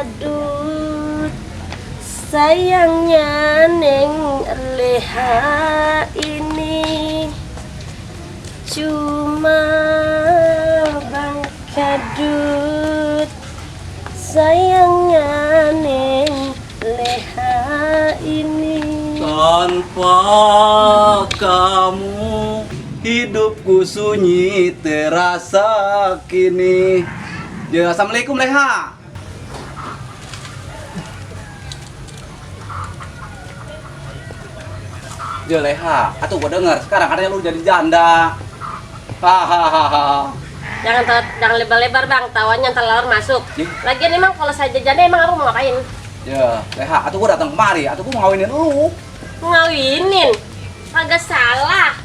kadut, sayangnya neng leha ini cuma bang kadut, sayangnya neng leha ini. Tanpa kamu hidupku sunyi terasa kini. Ya, assalamualaikum Leha. Ya Leha, atuh gua denger sekarang katanya lu jadi janda. Hahaha. Jangan lebar-lebar bang, tawanya ntar lalar masuk. Lagian emang kalau saya janda emang aku mau ngapain? Ya, Leha, atuh gua datang kemari, atuh gua mau ngawinin lu. Ngawinin? Agak salah.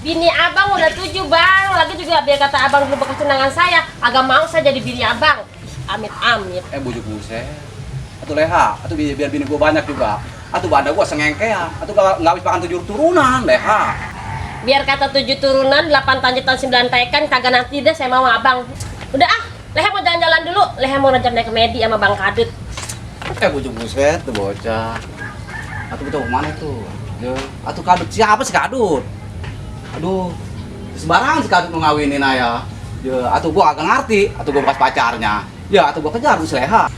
Bini abang udah 7 bang, lagi juga biar kata abang dulu bekas tunangan saya, agak mau saya jadi bini abang. Amit-amit. Bujuk buset. Atuh Leha, atuh biar bini gua banyak juga. Atuh banda gua sengengkean, atuh nggak habis makan 7 turunan, Leha. Biar kata 7 turunan, 8 tanjutan, 9 taikan, kagak nanti deh saya mau abang. Udah ah, Leha mau jalan-jalan dulu, Leha mau ngejar naik ke Medi sama Bang Kadut. Bujuk buset tuh bocah. Atuh betul mana tuh? Ya, atuh Kadut siapa sih Kadut? Aduh, sembarangan si Kadut mau ngawinin ayah. Ya, atuh gua agak ngerti, atuh gua bekas pacarnya. Ya, atuh gua kejar tuh si Leha.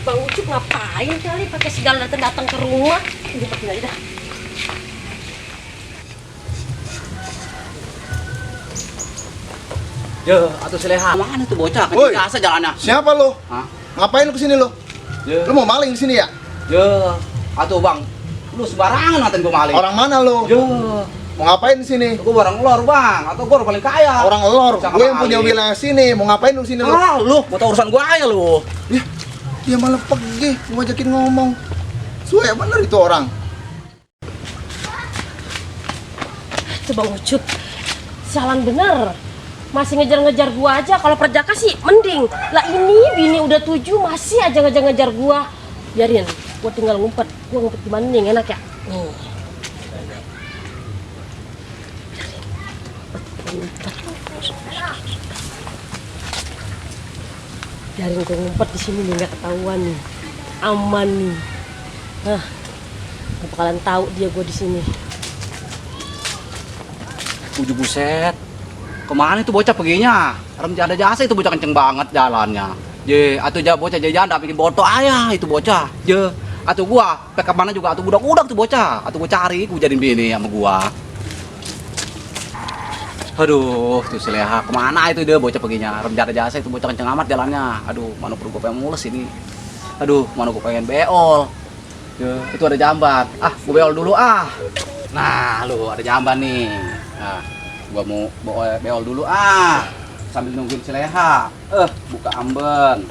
Bang Ucup ngapain kali pakai segala datang ke rumah? Ini pakai aja dah. Ya, atuh si Leha. Mana tuh bocah? Woi, Biasa jalannya. siapa lo? Hah? Ngapain lu kesini lo? Ya. Lu mau maling di sini ya? Ya, atuh Bang. Lu sembarangan ngatain gua maling. Orang mana lo? Ya. Mau ngapain di sini? Gua orang lor, Bang. Atau gua orang paling kaya. Orang elor. Bisa Gue yang punya maling. wilayah sini. Mau ngapain lu sini lo? Ah, lu mau tau urusan gua aja lu. Ih, dia malah pergi mau ajakin ngomong. Suwe bener itu orang. Itu Bang Ucup, sialan bener. Masih ngejar-ngejar gua aja, kalau perjaka sih mending. Lah ini bini udah 7 masih aja ngejar-ngejar gua. Biarin, gua tinggal ngumpet. Gua ngumpet gimana nih yang enak ya? Nih. Biarin gua ngumpet di sini nih, nggak ketahuan nih. Aman nih. Nah, gak bakalan tahu dia gua di sini. Ujuk buset. Kemana itu bocah perginya? Rem ada jasa itu bocah kenceng banget jalannya. Je, atuh bocah jajan bikin boto ayah itu bocah. Je, atuh gua ke mana juga atuh budak-budak tuh bocah. Atuh gua cari, gua jadiin bini sama gua. Aduh, tuh si Leha kemana itu dia bocah perginya? Rem ada jasa itu bocah kenceng amat jalannya. Aduh, mana perlu gua pengen mules ini. Aduh, mana gua pengen beol. Je, itu ada jamban. Ah, gua beol dulu ah. Nah, lu ada jamban nih. Nah, gua mau beol dulu ah sambil nungguin si Leha. Buka amben.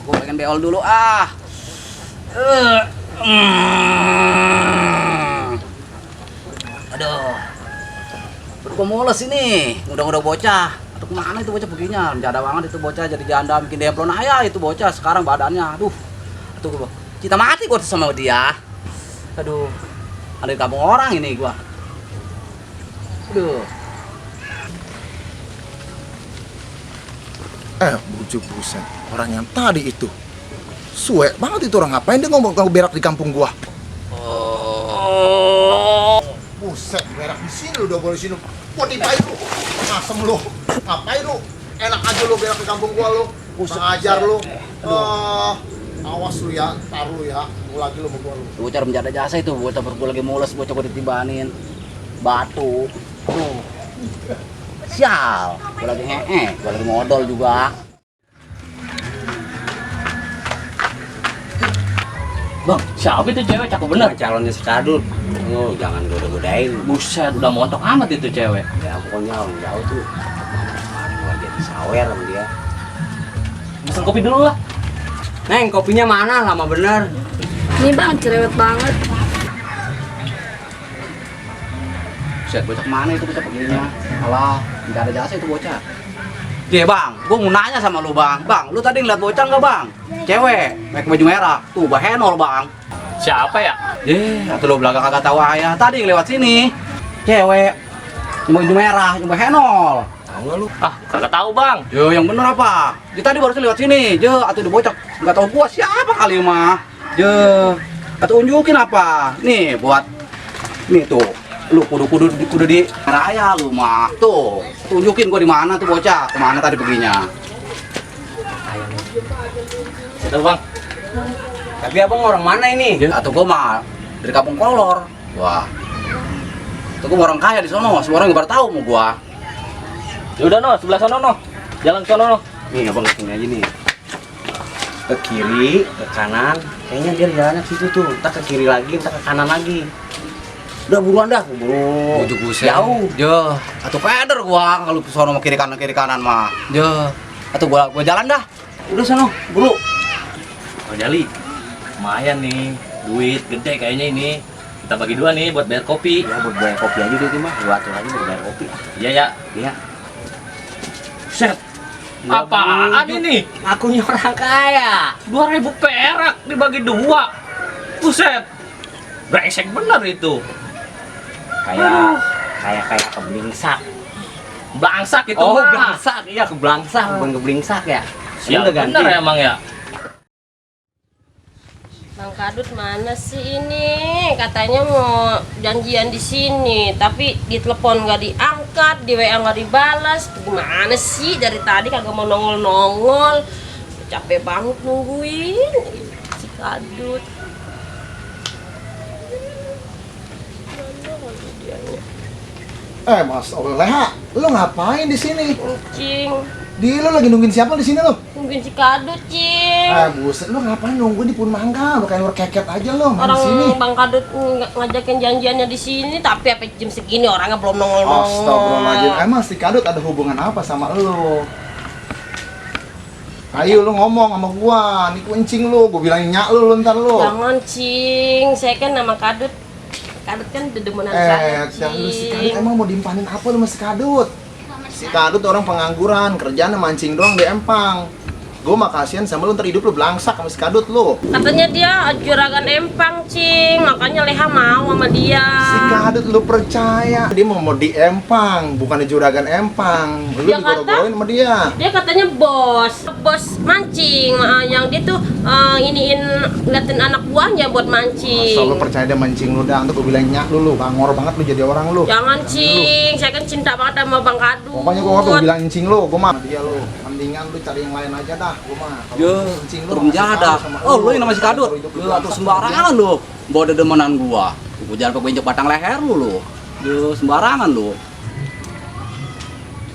Gua pengen beol dulu ah. Aduh. Gua mules ini. Udah bocah. Aduh, kemana itu bocah begininya? Menjada banget itu bocah jadi janda bikin demplon ayah itu bocah sekarang badannya. Aduh. Aduh, cita mati gua tuh sama dia. Aduh. Ada di kampung orang ini gua. Aduh. Bujuk buset. Orang yang tadi itu. Suwe banget itu orang. Ngapain dia ngomong berak di kampung gua? Buset, berak di sini lu udah boleh sini. Gua dipain lu. Asem lu. Ngapain lu? Enak aja lu berak di kampung gua lu. Ngajar lu. Awas lu ya, taruh lu ya. Lu lagi lu sama gua lu. Bocah menjaga jasa itu, bocah gua lagi mules, bocah gua ditibanin batu. Tuh. Sial, gua lagi gua lagi modal juga. Bang, siapa itu cewek? Cakep bener. Calonnya si Kadut. Oh, jangan goda-godain. Buset, udah montok amat itu cewek. Ya pokoknya orang jauh tuh. Gua jadi sawer sama dia. Pesen kopi dulu lah. Neng, kopinya mana? Lama bener. Ini bang, cerewet banget. Buset, bocah kemana itu bocah begininya? Alah, nggak ada jasa itu bocah. Iya bang, gua mau nanya sama lu bang. Bang, lu tadi ngeliat bocah nggak bang? Cewek, pakai baju merah. Tuh, bahenol bang. Siapa ya? Atau lu belakang kagak tahu ayah. Tadi lewat sini. Cewek, baju merah, bahenol. Tahu nggak lu? Ah, kagak tahu bang. Yo, yang bener apa? Dia tadi baru lewat sini. Jo, atau di bocah nggak tahu gua siapa kali mah. Jo, atau unjukin apa? Nih buat nih tuh. Lu kudu di raya lu mah. Tuh, tunjukin gua di mana tuh bocah. Kemana tadi perginya? Sudah bang. Tapi abang orang mana ini? Atau gua mah dari kampung Kolor. Wah. Tuh gua orang kaya di sono. Semua orang baru tahu mau gua. Ya udah no, sebelah sono no. Jalan ke sono no. Nih abang kesini aja nih. Ke kiri, ke kanan. Kayaknya dia jalannya ke situ tuh. Entar ke kiri lagi, entar ke kanan lagi. Udah buruan dah, buru. Ujuk buset. Jauh. Jo, atau peder gua kalau ke sono mau kiri kanan mah. Jo, atau gua jalan dah. Udah sono, buru. Oh Jali, lumayan nih, duit gede kayaknya ini. Kita bagi dua nih buat bayar kopi. Ya buat bayar kopi aja deh mah. Gua atur aja buat bayar kopi. Iya ya. Iya. Set. Apaan ini? Akunya orang kaya. 2.000 perak dibagi dua. Buset. Brengsek bener itu. Kayak keblingsak. Blangsak itu Oh, mah. belangsak. Iya, keblangsak, bukan keblingsak ya. Ya, Udah ganti. bener emang ya. Bang Kadut mana sih ini? Katanya mau janjian di sini, tapi di telepon nggak diangkat, di WA nggak dibalas. Gimana sih dari tadi kagak mau nongol-nongol? Capek banget nungguin si Kadut. Mas Leha, lu ngapain di sini? Kucing, Di lu lagi nungguin siapa di sini lu? nungguin si Kadut, Cing. Buset, lu ngapain nungguin di Pun Mangga? Lu kayak luar keket aja lu, main Orang di sini. Bang Kadut ngajakin janjiannya di sini, tapi apa jam segini orangnya belum nongol-nongol. Astagfirullahaladzim. Emang si Kadut ada hubungan apa sama lu? Ayo lu ngomong sama gua, nih kuncing lu, gua bilangin nyak lu ntar lu. Jangan, Cing. Saya kan nama Kadut. Kadut kan dedemenan saya, Yang lu si Kadut Cing. emang mau dimpanin apa lu sama si Kadut? Si Kadut orang pengangguran, kerjaan mancing doang di empang. Gua mah kasihan sama lu, ntar hidup lu belangsak sama si Kadut lu. Katanya dia juragan empang, Cing. Makanya Leha mau sama dia. Si Kadut lu percaya, dia mau di empang, bukan di juragan empang. Lu Dia digoro-goroin sama dia. Dia katanya bos mancing, yang dia tuh iniin ngeliatin anak buahnya buat mancing. Masa lu percaya dia mancing lu dah, untuk gua bilang nyak lu bangor banget lu jadi orang lu. Jangan, Cing. Saya kan cinta banget sama Bang Kadut. Pokoknya gua bilang incing lu, gua mah dia lu. Mendingan lu cari yang lain aja dah, gua mah. Kalau Yo, incing lu, turun masih jadah. tahu sama Oh, lu yang nama si Kadut. Lu atuh sembarangan lu. Bawa dedemenan gua. Gua jangan pakai injek batang leher lu. Yo, sembarangan lu.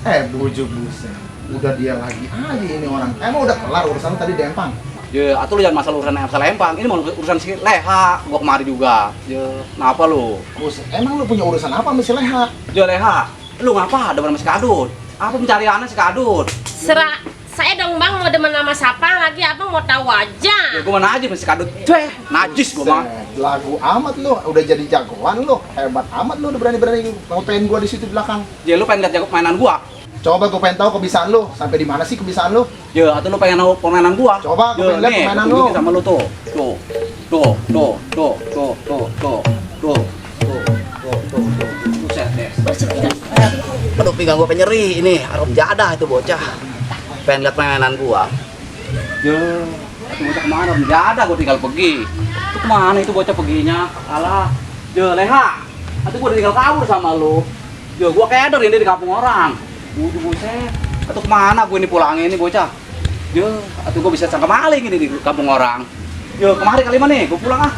Bujuk buset. Udah dia lagi aja ini orang. Emang udah kelar urusan tadi di empang? Ya, atuh lu jangan masalah empang. Ini mau urusan si Leha. Gua kemari juga. Ya, kenapa lu? Buset, emang lu punya urusan apa sama si Leha? Ya Leha, lu ngapa ada sama si Kadut? Apa pencariannya si Kadut? Serah saya dong, Bang, mau demen sama siapa lagi? Abang mau tahu aja. Ya gua mana aja sama si Kadut. Ceh, najis gua mah. Buset, lagu amat lu, udah jadi jagoan lu. Hebat amat lu, udah berani-berani ngopein gua di situ belakang. Ya lu pengen lihat jago mainan gua. Coba gua pengen tahu kebiasaan lu, sampai di mana sih kebiasaan lu? Ya, atau lu pengen tahu permainan gua? Coba gua pengen lihat nih, permainan gua lu. tunjukin sama lu tuh. Tuh. Tuh, tuh, tuh, tuh, tuh, tuh, tuh, tuh, tuh, tuh, tuh. Buset deh. Aduh, pinggang gua penyeri ini, harum jadah itu bocah. Pengen lihat mainan gua. Ya, itu bocah kemana? Harum jadah gua tinggal pergi. Itu kemana itu bocah perginya? Alah. Ya, Leha. Atau gua udah tinggal kabur sama lu. Ya, gua keder ini di kampung orang. Buset. Atau kemana gue ini pulangin ini bocah? Yo, atau gue bisa sangka maling ini di kampung orang. Yo, kemari kali mana nih? Gue pulang ah.